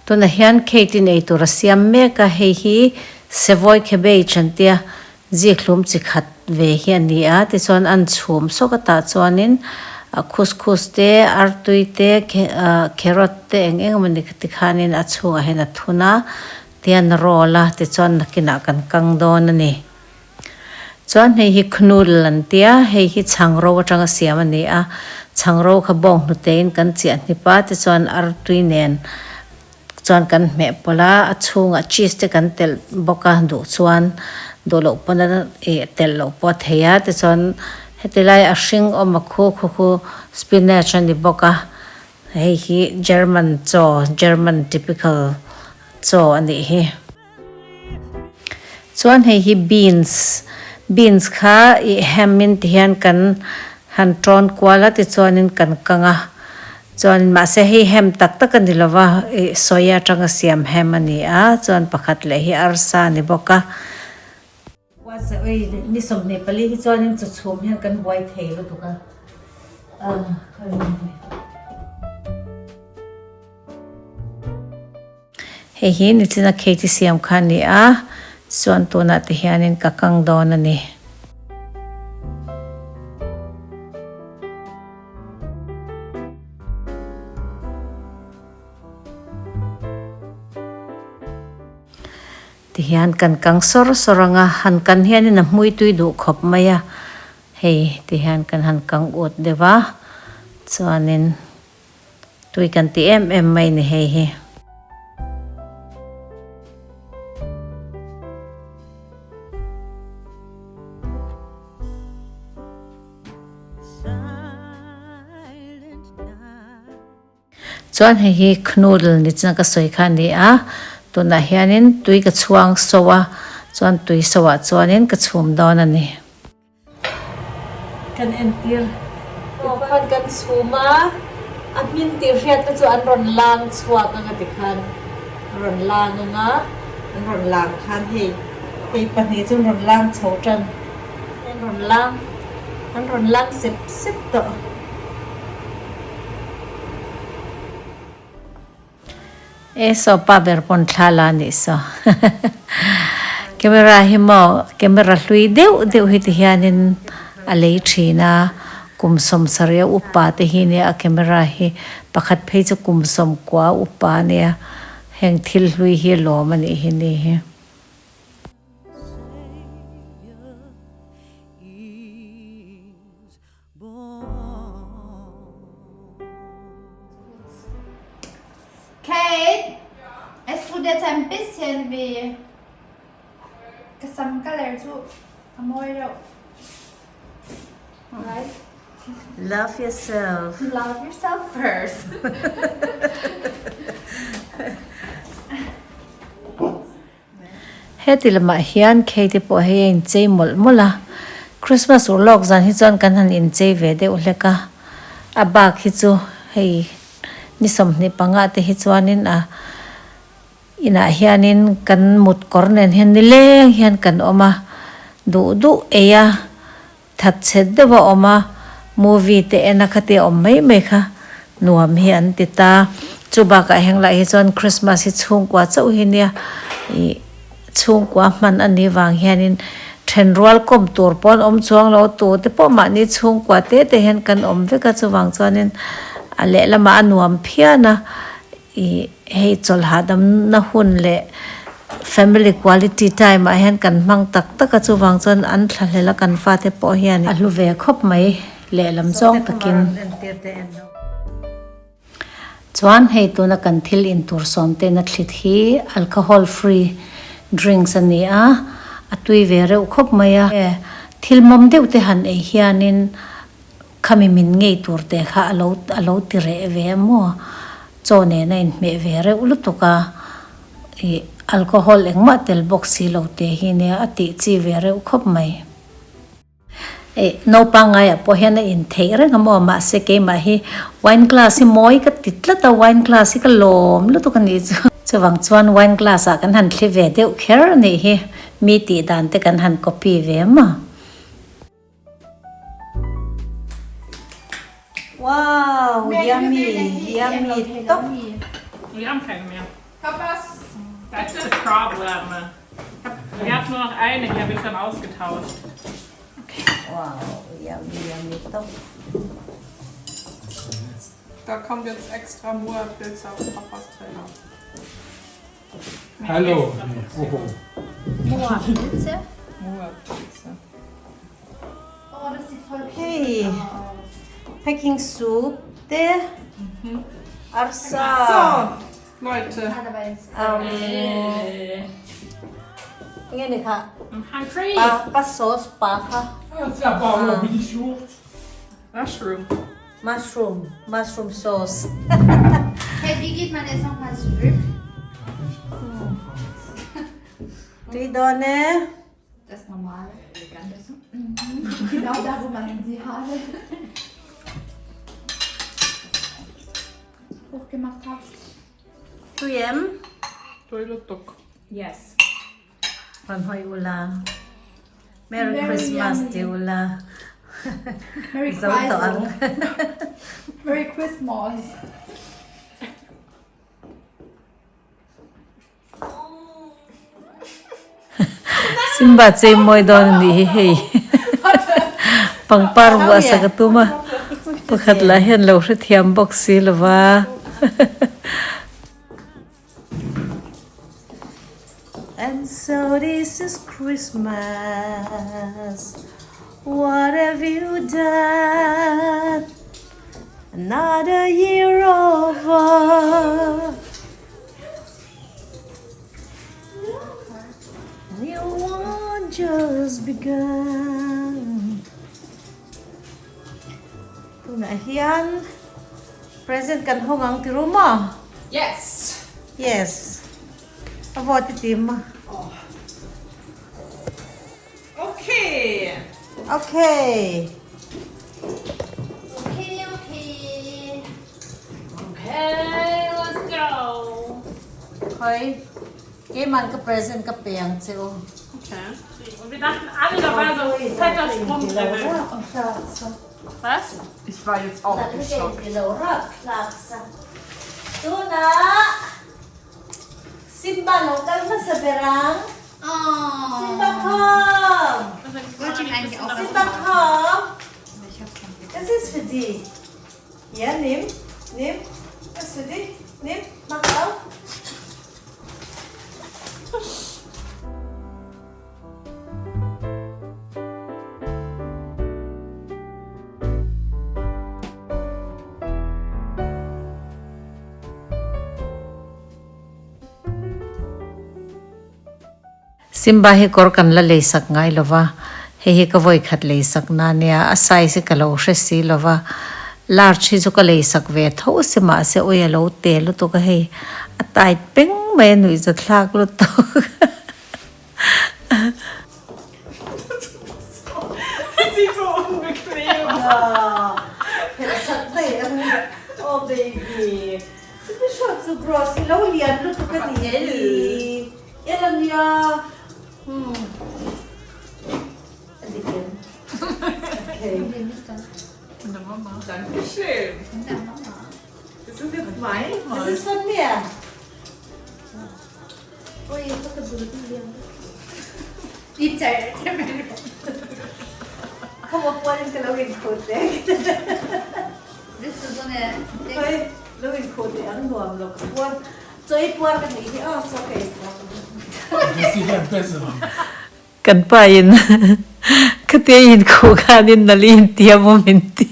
Tunah hian Kate in eitur a siam mek a, hei hi Savoy cabbage an tia zikhlum chi khat ve hi a ni a, tichuan an chhum sawk a tah chuanin couscous te, artui te, carrot te eng eng emawni tikhanin a chhungah hian a thun a, tian a roll a, tichuan nakinah kan kang dawn a ni. Chuan hei hi Knudel an tia, hei hi chhang ro atanga siam a ni a, chhang ro kha bawng hnutein kan chiah hnip a, tichuan artui nen chuan kan hmeh pawlh a, a chhungah cheese te kan telh bawk a, duh chuan duh loh pawn a ih telh loh pawh a thei a, tichuan heti lai a hring awm a khu khu khu spinach a ni bawk a, hei hi German chaw German typical chaw a nih hi. Chuan hei hi beans beans kha ih hem in ti hian kan han tawn kual a tichuanin kan kang a chuan mahse hei hem tak tak a ni lo va ih sawi atanga siam hem a ni a chuan pakhat leh hi arsa a ni bawk a. Ni 24 hi chuanin chaw chhum hian kan buai thei lutuk a. Hei hi nichina Katie siam kha a ni a, chuan tunah te hianin ka kang dawn a ni. Tihian kan kang sawr sawr ang a, han kan hianin a hmui tui duh khawp mai a, hei tihian kan han kang ut deuh a, chuanin. Tui kan ti em em mai ni hei hi. Chuan hei hi noodle ni chuan ka sawi kha a ni a, tunah hianin tui ka chhuang so a, chuan tui so ah chuanin ka chhum dawn a ni. Kan entir aw khan kan chhum a, a hmin tih hriatna chu an rawn lang chhuak ang a ti khan a rawn lang ang a, an rawn lang khan hei hei pahnih chu an rawn lang chho tan an rawn lang an rawn lang sep sep tawh. E saw pa ber pawn thla la anih saw camera hi maw camera hlui deuh deuh hi ti hianin a lei thin a kum 70 a upa te hi nia a camera hi pakhat phei chu kum 90 a upa ania heng thil hlui hi a lawm anih hi ni hi. Kate, es tut jetzt ein bisschen weh. Ka sam color chu a mawi reuh. Right? Love yourself. Love yourself first. Heti lamah hian Katie pawh hei a inchei mawlh mawlh a, Christmas ur lawk zan hi chuan kan han inchei ve deuh hlek a, a bak hi chu hei ni 25 te hi chuanin a inah hianin kan mut kawr nen hian nileng hian kan awm a, duh duh ei a, that chhet deuh a awm a, movie te en a khati a awm mai mai kha nuam hi an ti ta. Chu bakah heng lah hi chuan Christmas hi chhungkua chauh hi nia ih chhungkua hman a nih vang hianin then rual kawm tur pawh an awm chuang lo tu te pawh mahni chhungkua te te hian kan awm vek a chuvang chuanin a lehlamah a nuam phian a. Ih hei chawlh hahdamna hun leh family quality time ah hian kan hmang tak tak a chuvang chuan an thlahlel a kan fate pawh hian a hlu ve khawp mai lehlam zawng takin. Chuan hei tuna kan thil intur sawm ten a thlit hi alcohol free drinks a ni a, a tui ve reuh khawp mai a. Thil mawm deuh te han ei hianin Khami min ngei tur te kha a lo a lo ti reh ve a maw? Chaw nen a inhmeh ve reuh lutuk a, ih alcohol engmah tel bawk si lo te hi nia a tih chi ve reuh khawp mai. Ih naupang ngaiah pawh hian a intheih reng a maw? Mahse keimah hi wine glass hi mawi ka ti tlat a, wine glass hi ka lawm lutuk a nih chu. Chuvang chuan wine glass ah kan han thli ve deuh kher a nih hi, mi tih dan te kan han copy ve a maw? Wow, yummy, yummy top. Papas. That's a problem. Ich hab nur noch eine, die habe ich schon ausgetauscht. Wow, yummy yummy top. Da kommt jetzt extra Moa-Pilze auf Papas Teller. Hallo. Oh. Moa-Pilze? Moa-Pilze. Oh, das sieht voll Hey. cool aus. Peking soup te. Arsa. So, Leute. Hat aber jetzt. Nghe được hả? I'm hungry. Pa, pa sauce, pa ka. Mushroom. Mushroom. Mushroom sauce. Hey, wie geht man jetzt nochmal zurück? Tui done. Das normale. Mhm. Genau da, wo man die Haare hochgemacht hat. Tui em. Toilet Duck. Yes. Pan hoi ula. Merry Very Christmas yummy. ti ula. Merry Zo to ang. Christmas. Merry Christmas. Simba chei mawi dawn a nih hi hei pangpar vuah sak a tum a pakhat lah hian lo hrethiam bawk si lova. And so this is Christmas what have you done another year over New one just begun. Tunah hian present kan hawng ang ti ru maw? Yes! Yes. A vawt i tim a. Okay! Okay. Okay, okay. Okay, let's go. Khoi, keiman ka present ka pe ang che u. Okay. Und wir dachten alle, da war so fetter Sprung drin. Was? Ich war jetzt auch geschockt. Tuna! Simba lo kal ma sa berang. Oh. Simba komm! Wollte ich eigentlich auch Simba komm! Das ist für dich. Ja, nimm, nimm. Das ist für dich. Nimm, mach auf. Simba hi kawr kan la lei sak ngai lo va, hei hi ka vawi khat lei sak na nia, a size hi ka lo hre si lo va, large hi chu ka lei sak ve tho si mahse ui a lo te lutuk a hei, a tight peng mai a nuih zathlak lutuk. Sieht so unbequem. Oh baby, du bist schon zu groß. Lo lian lutuk a ni e. Elam nia. Hmm. A dik em? Okay. Wem ist das? Von der Mama. Dankeschön. Von der Mama. Das ist jetzt mein. Das ist von mir. Die Zeit. Kom op puan in ka lo in khut le. Bist du so eine Ding? Oi, lo in khut le ang nuam lo ka puan. Choi puan ka nei hi a so ke. Das ist sicher ein besserer. Kan pa in khatia in khuh khanin nali in tia maw min ti.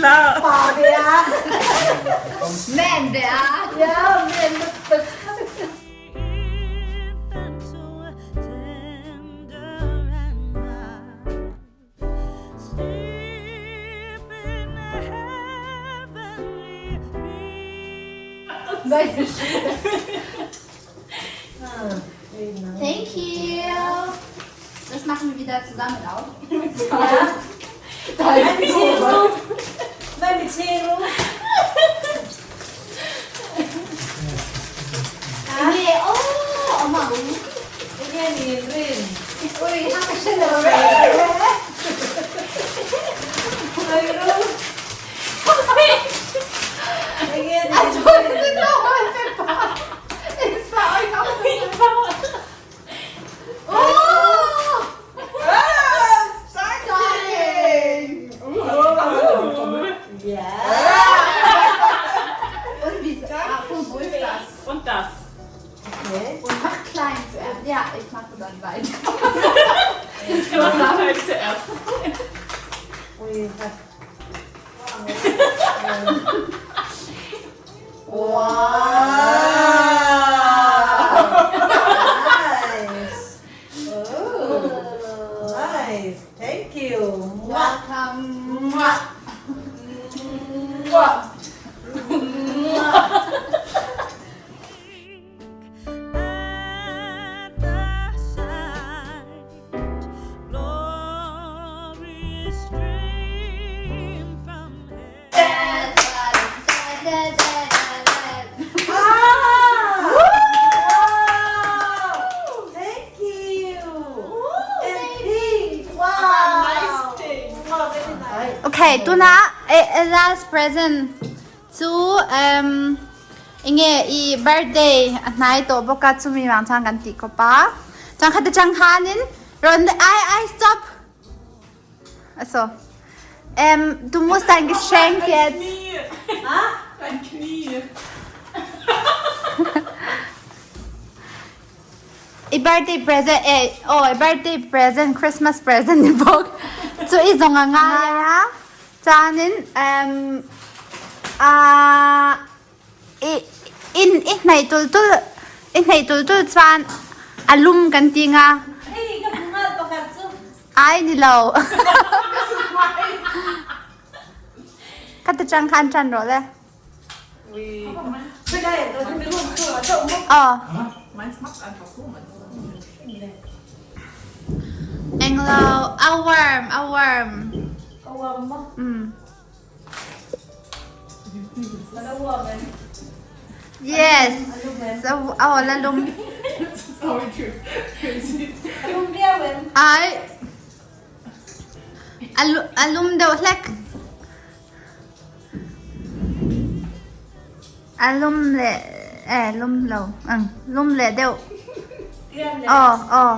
Klar. Pa ve a. Man ve a. Ja, man lutuk. Thank you. Das machen wir wieder zusammen auf. Nge oh awm ang. Enge ni rin. Ui ha ka hre lo ve. Enge ni A chuan zin lo a che pa. Is pa oi ka Oh! Stocking! Und wie ah, von wo ist das? Und das. Okay. Und mach klein zuerst. Ja, ich mache dann weiter. Wir machen halt zuerst. Ui ha. Wow! Nice! Oh, nice! Thank you! Mwah! Welcome. Mwah! Mwah! Ah! Wow! Thank you! And pink! Wow! Nice pink. Wow, very nice. Okay, tuna last present chu um enge i birthday a hnai tawh bawk a chumi vang chuan kan tih kawp a chuan khati chang khanin rawn ai ai stop asaw um du musst dein Geschenk jetzt Knie. Dein Knie. I birthday present eh aw i birthday present Christmas present ni bawk chu i zawng a ngai a chuanin um ah i in i hnaih tul tul i hnaih tul tul chuan a lum kan ti nga Hei ka hmu nghal pakhat chu. Ai ni lo. Ka ti chang khan ṭan rawh le. Aw. Meins macht einfach so, meinst du? Englo, a warm, a warm. A warm maw? Mm. Yes. So, aw la lum. Ai. A lum deuh hlek. A lum le eh lum lo. Ang lum le deuh. Aw aw.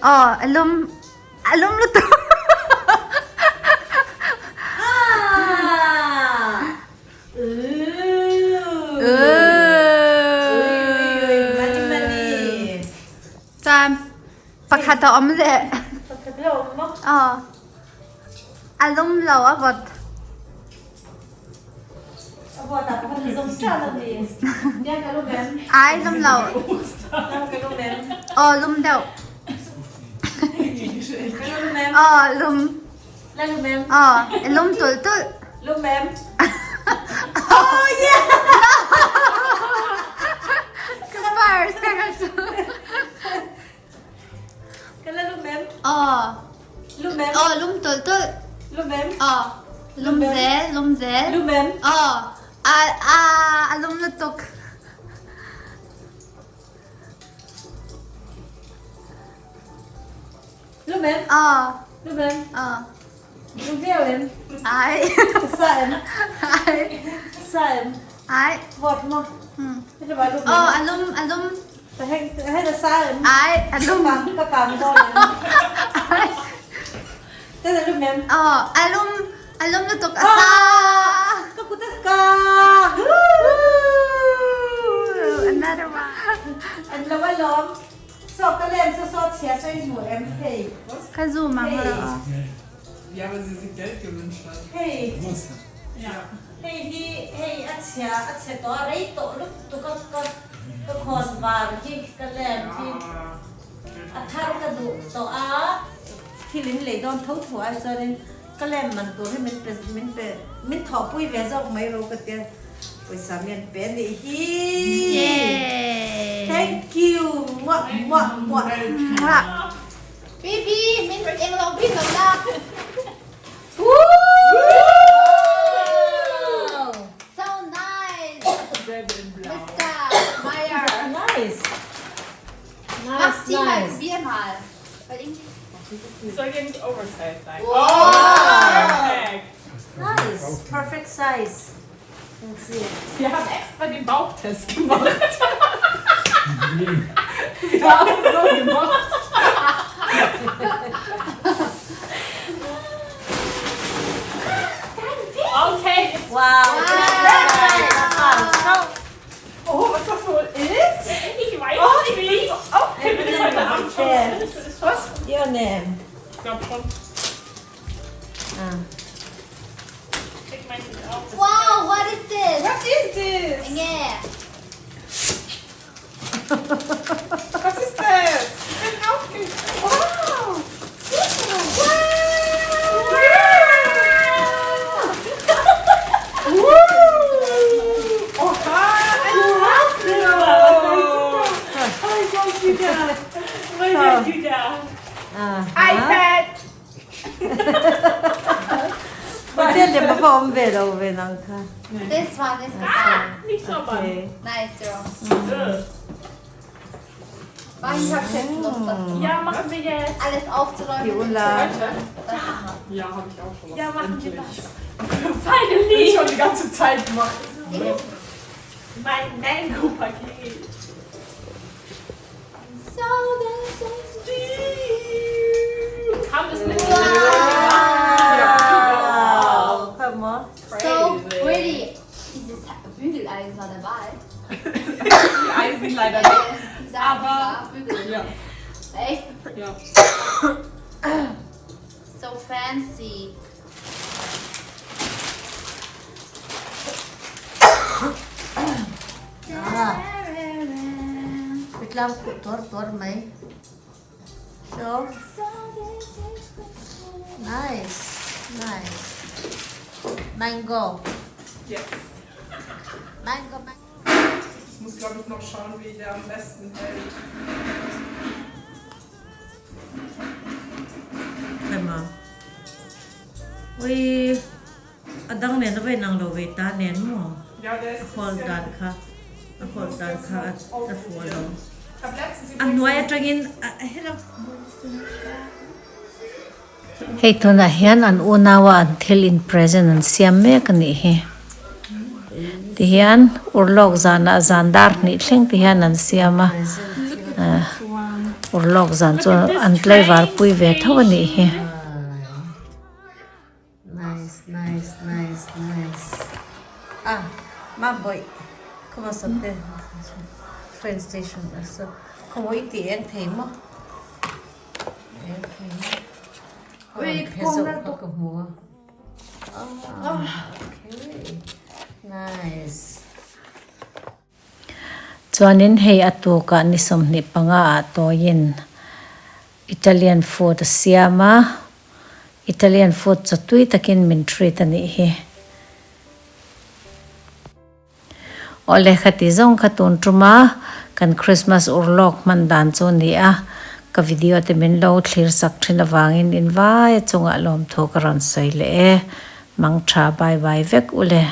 Aw a lum A lum lutuk. Caan pakhat a um le. Pakhat a um maw? Aw. A lum lo a vot. A vot ah pakhat zong ṭa lo ni. Biak ka lum em? Ai lum lo. Ka lum em? Aw lum deuh. Ka lum em? Aw lum. La lum em? Aw lum tul tul. Lum em? Oh yeah! Ka first ka ka cu. Ka la lum em? Aw. Lum em? Aw lum tul tul. Lum em? Aw. Lum zel, lum zel. Lum em? Aw. A a a lum lutuk. Lum em? Aw. Lum em? Aw. Lum viau em? Ai. Sa em? Ai. Sa em? Ai. Vawt maw? Hmm. Hei ba lum. Aw, a lum, a lum. Hei hei la sa em? Ai, a lum. Ka kang dawn em? Ai. Te la lum em? Aw, a lum, a lum lutuk a sa. Ka kut a kang. Another one. An lo a lawm. Saw ka len saw saw chhia saw in hmu em hei. Ka zoom ang lo. Ja, weil sie sich Geld gewünscht hat. Hei. Was denn? Hei hi hei a chhia a chhe tawh a rei tawh lutuk a ka ka khawn var hi ka lamp hi a thar ka duh tawh a. Thil in lei dawn tho tho ai chuanin ka lamp man tur hi min pe min pe min thawhpui ve zawk mai ro ka tia pawisa mi an pe a nih hi. Thank you muah muah muah. Muah. Baby min eng lo bik lo la. So nice. Mister Meyer. Nice. Nice, Mach mal, nice. probier mal. Soll ja nicht oversized sein. Wow. Oh, perfekt. Nice. Perfect size. Wir haben extra den Bauchtest gemacht. Wir haben so gemacht. Okay. Wow. Wow. Oh, was das wohl ist? Ich weiß oh, ich bin so aufgeregt. Bin ich heute Abend schon. Was? Your name. Ich glaube schon. Ah. Ich meine nicht auf. Wow, what is this? Was ist this? Yeah. Was ist das? Ich bin aufgeregt. Wow. Super. Wow. Wow. Oha, ein Tablet. Ah. iPad. Hotel le pa awm ve lo ve nang kha. This one is Nicht so bad. Okay. nice, girl. War ich hab jetzt Lust dazu. Ja, machen wir jetzt. Alles aufzuräumen. Die Ulla. Ja, habe ich auch schon was. Ja, machen wir Endlich. das. Finally. Ich schon die ganze Zeit gemacht. Mein Mango-Paket. So this is Kam das mit? Wow. Come on. so pretty. Dieses Bügeleisen war dabei. Die Eisen leider nicht. Dieser Aber- Bügel. Ja. Echt Ja. so fancy. Ah. Pitlam ku tor tor mai. So nice. Nice. Mango. Yes. Mango, mango. Ich muss, glaube ich, noch schauen, wie der am besten hält. Come on. Ui, a dang nen a ve nang lo ve ta nen maw? Ja, der ist A khawl dan kha, a khawl dan kha a fuh lo. Ich habe letztens A hnuai atangin a hello. Hei tunah hian an unaua an thil in present an siam mek a nih hi. Tihian urlawk zanah zan dar hnih thleng ti hian an siam a, urlawk zan chu an tlaivar pui ve tho a nih hi. Nice, nice, nice, nice. Ah, ma boy. Come on, something. Train station. So, come on, eat the end table. Ui, come Ah, okay. Nice. Chuanin hei a tukah ni 25 ah tawiin Italian food a siam a, Italian food chaw tui takin min treat a nih hi. Awle khati zawng kha tun tuma kan Christmas urlawk hman dan chu a ni a, ka video te min lo thlir sak thin avangin in vai a chungah lawmthu ka rawn sawi leh e, mang tha bye bye vek ule.